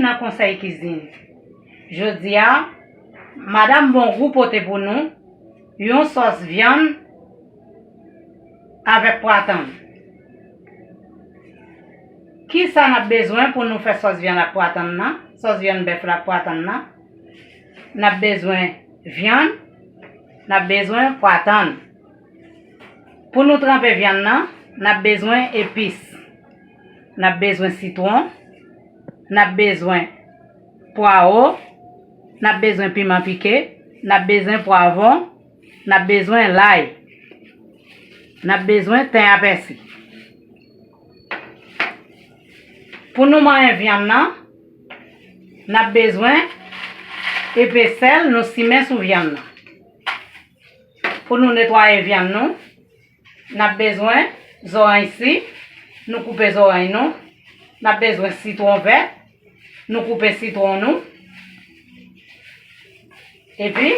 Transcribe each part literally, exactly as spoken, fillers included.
Nan Konsèy Kizin. Jodi a, Madanm Bongou pote pou nou yon sòs vyann avèk pwa tann. Kisa n ap bezwen pou nou fè sòs vyann ak pwa tann nan? Sòs vyann bèf la ak pwa tann nan. N ap bezwen vyann, n ap bezwen pwa tann. Pou nou tranpe vyann nan, n ap bezwen epis. N ap bezwen sitwon, n ap bezwen pwawo, n ap bezwen piman pike, n ap bezwen pwavwon, n ap bezwen lay, n ap bezwen ten a pèsi. Pou nou manyen vyann nan, n ap bezwen epe sèl nou simen sou vyann nan. Pou nou netwaye vyann nou, n ap bezwen zoranj si, nou koupe zoranj nou. N ap bezwen sitwon vè, nou koupe sitwon nou. Epi,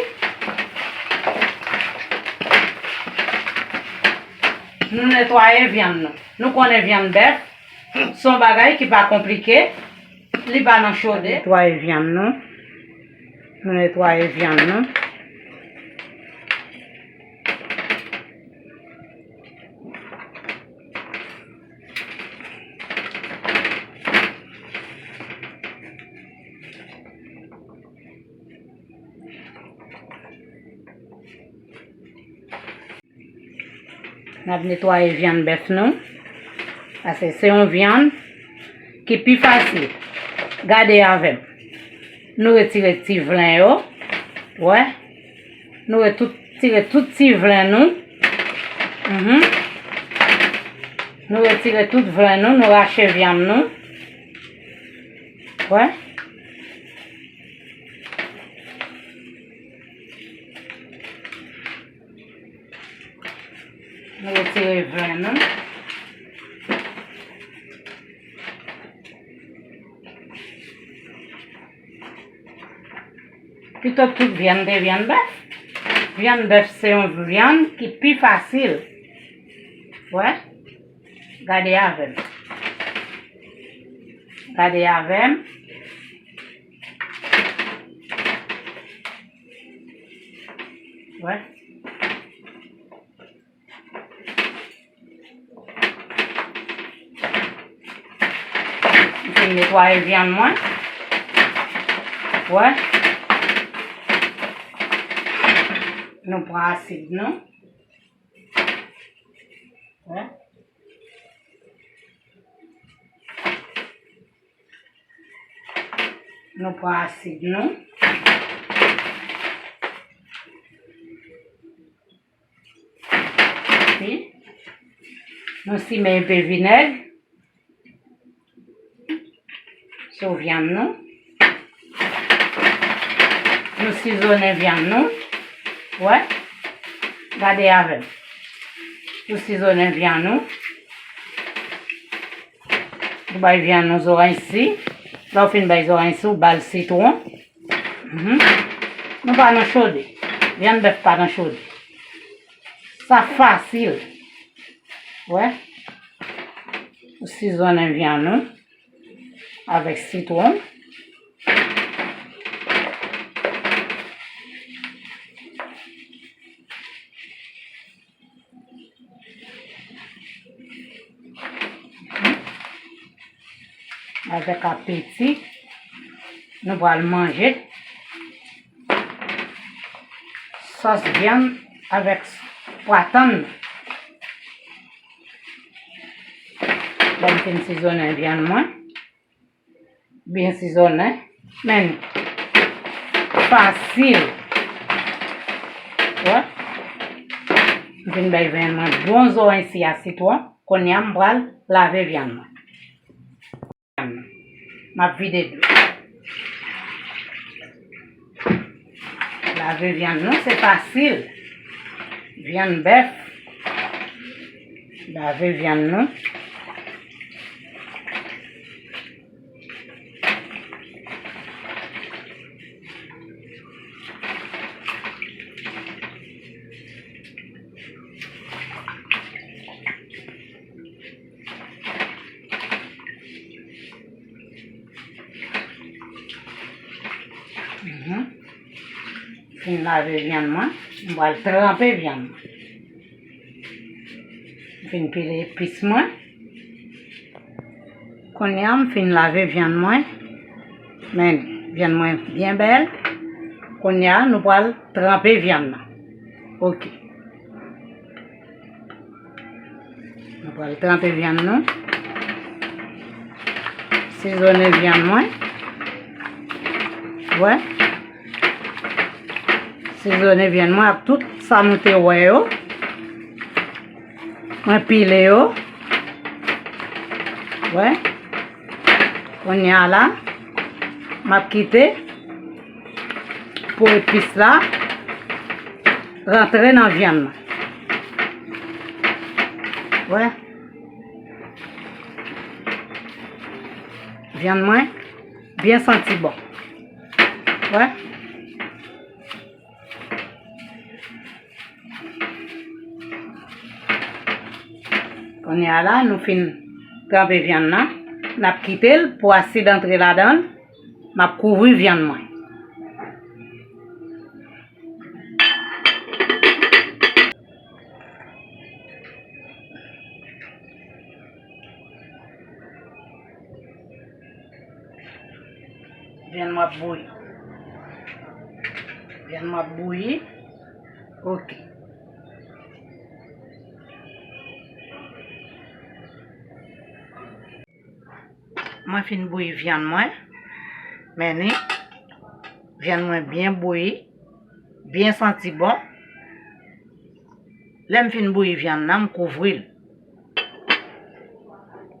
nou netwaye vyann nou. Nou konnen vyann bèf se yon bagay ki pa konplike, li pa nan chode. Netwaye vyann nou. Nou netwaye vyann nou. N ap netwaye vyann bèf nou. Paske se yon vyann ki pi fasil. Gade avè m. Nou retire ti vlen yo. Wè. Nou retou-, tire tout ti vlen nou. Mhm. Nou retire tout vlen nou. Nou rache vyann nou. Wè. Nou retire vlen nou. Pito tout vyann te vyann bèf. Vyann bèf se yon vyann ki pi fasil. Wè. Gade avè m. Gade avè m. Wè. M fin netwaye vyann mwen. Wè. Nou pran asid nou. Wè. Nou pran asid nou. Epi, nou simen enpe vinèg sou vyann nou. Nou sizonnen vyann nou. Wè. Gade avè m. Nou sizonnen vyann nou. Nou bay vyann nou zoranj si. Lè w fin bay zoranj si, w ba l sitwon. Mhm. Nou pa nan chode. Vyann bèf pa nan chode. Sa fasil. Wè. Nou sizonnen vyann nou avèk sitwon. Avèk apeti, nou pral manje sòs vyann avèk pwa tann. Bon, m fin sizonnen vyann mwen. Byen sizonnen. Men, fasil. Wè. M fin bay vyann mwen bon zoranj si a sitwon. Kounye a, m pral lave vyann mwen. M ap vide dlo. Lave vyann nou, se fasil. Vyann bèf. Lave vyann nou. Mhm. Fin lave vyann mwen, m pral tranpe vyann mwen. M fin pile epis mwen. Kounye a, m fin lave vyann mwen. Men, vyann mwen byen bèl. Kounye a, nou pral tranpe vyann nan. Ok. Nou pral tranpe vyann nou. Sezonnen vyann mwen. Wè. Sezonnen vyann mwen ak tout sa nou te wè yo. Mwen pile yo. Wè. Kounye a la, m ap kite po epis la rantre nan vyann nan. Wè. Vyann mwen byen santi bon. Wè. Kounye a la, nou fin tranpe vyann nan. N ap kite l pou asid antre ladan l. M ap kouvri vyann mwen. Vyann mwen ap bouyi. Vyann mwen ap bouyi. Ok. Mwen fin bouyi vyann mwen. Men ni, vyann mwen byen bouyi, byen santi bon. Lè m fin bouyi vyann nan, m kouvri l.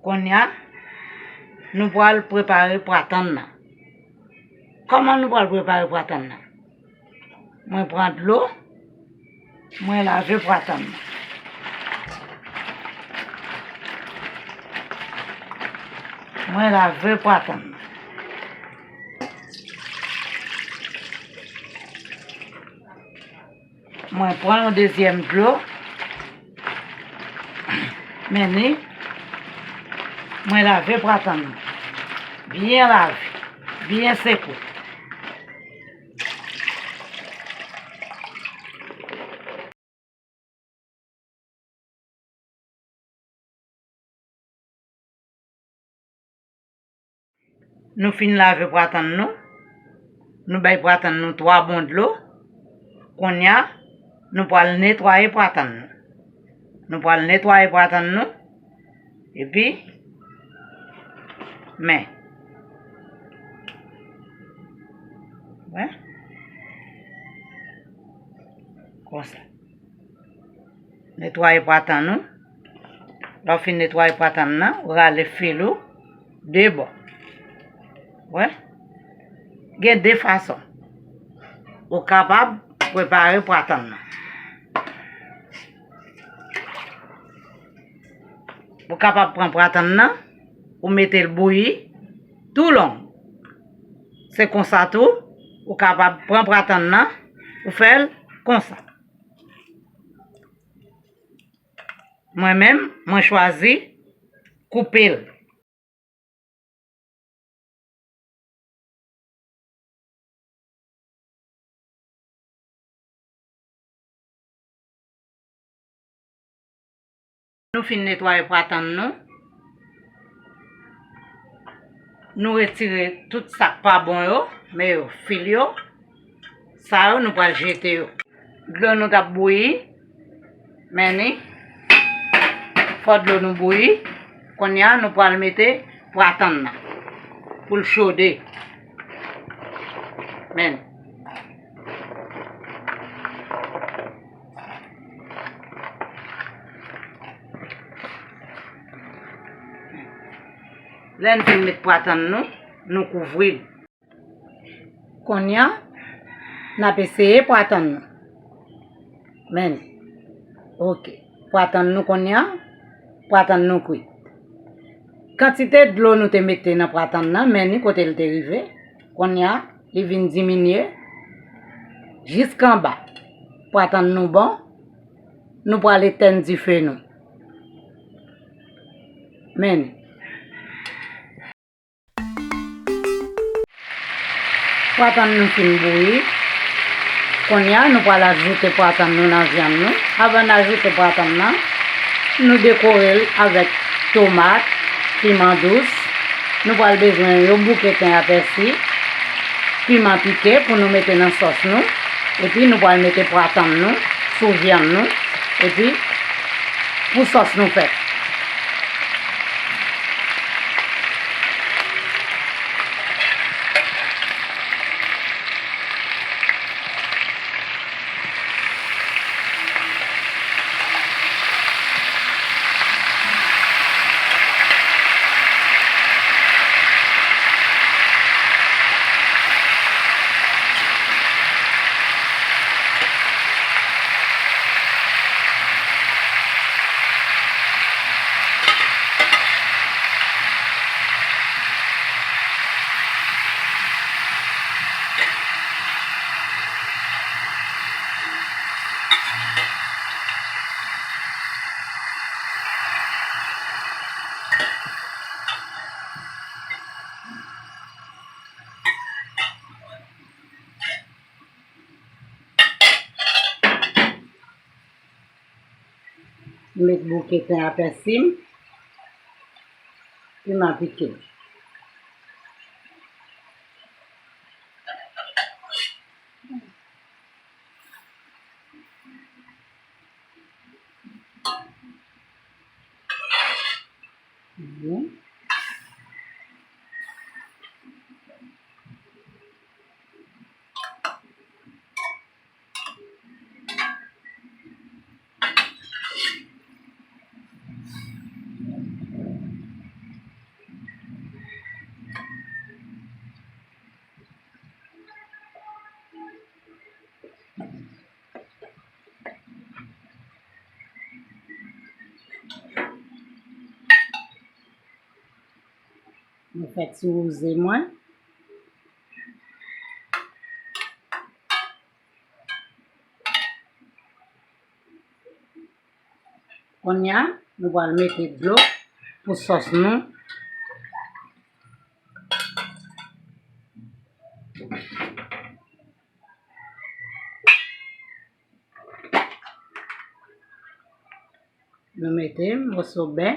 Kounye a, nou pral prepare pratann nan. Kòman nou pral prepare pratann nan? Mwen pran dlo, mwen lave pratann nan. Mwen lave pratann nan. Mwen pran yon dezyèm dlo. Men ni, mwen lave pratann nan. Byen lave, byen sekwe. Nou fin lave pratann nou. Nou bay pratann nou twa bon dlo. Kounye a, nou pral netwaye pratann nou. Nou pral netwaye pratann nou. Epi, men. Wè. Konsa. Netwaye pratann ou. Lè w fin netwaye pratann nan, ou rale fil ou de bò. Wè. Gen de fason ou kapab prepare pratann nan. Ou kapab pran pratann nan, ou mete l bouyi tou long. Se konsa tou, ou kapab pran pratann nan, ou fè l konsa. Mwen menm, mwen chwazi koupe l. Nou fin netwaye pratann nou. Nou retire tout sa k pa bon yo, men yo fil yo. Sa yo, nou pral jete yo. Dlo nou t ap bouyi. Men ni. Fò dlo nou bouyi. Kounye a, nou pral mete pratann nan pou l chode. Men. Lè n fin met pratann nou, nou kouvri l. Kounye a, n ap eseye pratann nou. Men, ok. Pratann nou kounye a, pratann nou kwit. Kantite dlo nou te mete nan pratann nan, men ni kote l te rive. Kounye a, li vin diminye jiskanba. Pratann nou bon, nou pral etèn dife nou. Men. Pwatann nou fin bouyi. Kounye a, nou pral ajoute pwatann nou nan vyann nou. Avan n ajoute pwatann nan, nou dekore l avèk tomat, piman dous. Nou pral bezwen yon bouke ten a pèsi, piman pike pou nou mete nan sòs nou. Epi nou pral mete pwatann nou sou vyann nou. Epi pou sòs nou fèt. M met bouke ten a pèsi m, piman pike. Mhm. Mwen fè ti wouze mwen. Kounye a, nou pral mete dlo pou sòs nou. Nou mete moso bè.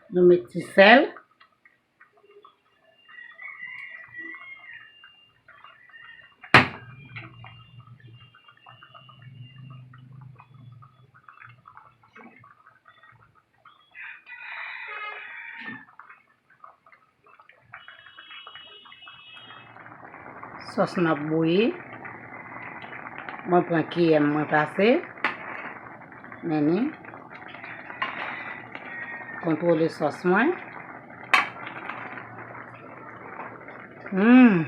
Nou met ti sèl. Sòs nan ap bouyi. Mwen pran kiyè m, mwen pase. Men ni. Kontwole sòs mwen. Hmm.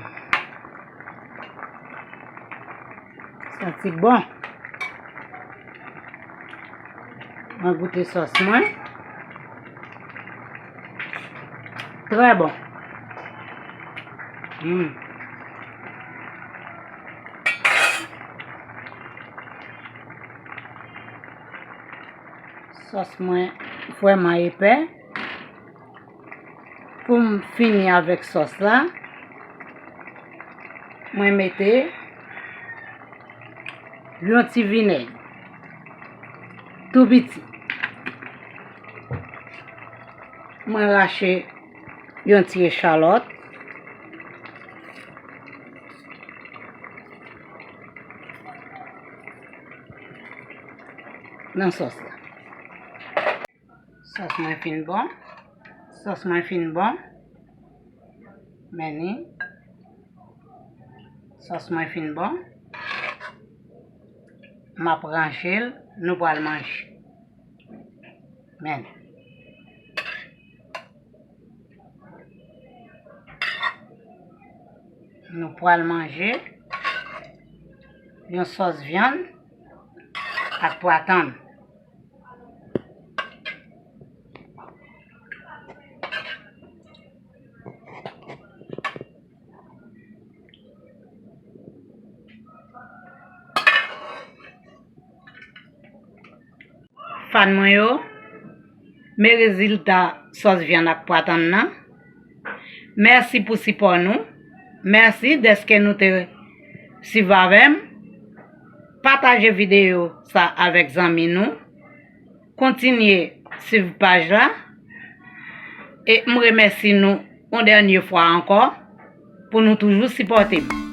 Santi bon. Mwen goute sòs mwen. Trè bon. Hmm. Sòs mwen vrèman epè. Pou m fini avèk sòs la, mwen mete yon ti vinèg tou piti. Mwen rache yon ti echalòt. Nan sòs la. Sòs mwen fin bon. Sòs mwen fin bon. Men ni. Sòs mwen fin bon. M ap ranje l. Nou pral manje. Men. Nou pral manje yon sòs vyann ak pwatann. Fan mwen yo, men rezilta sòs vyann ak pwa tann nan. Mèsi pou sipò nou. Mèsi dèske nou te swiv avè m. Pataje videyo sa avèk zanmi nou. Kontinye swiv paj la. E m remèsi nou yon dènye fwa ankò pou nou toujou sipòte m.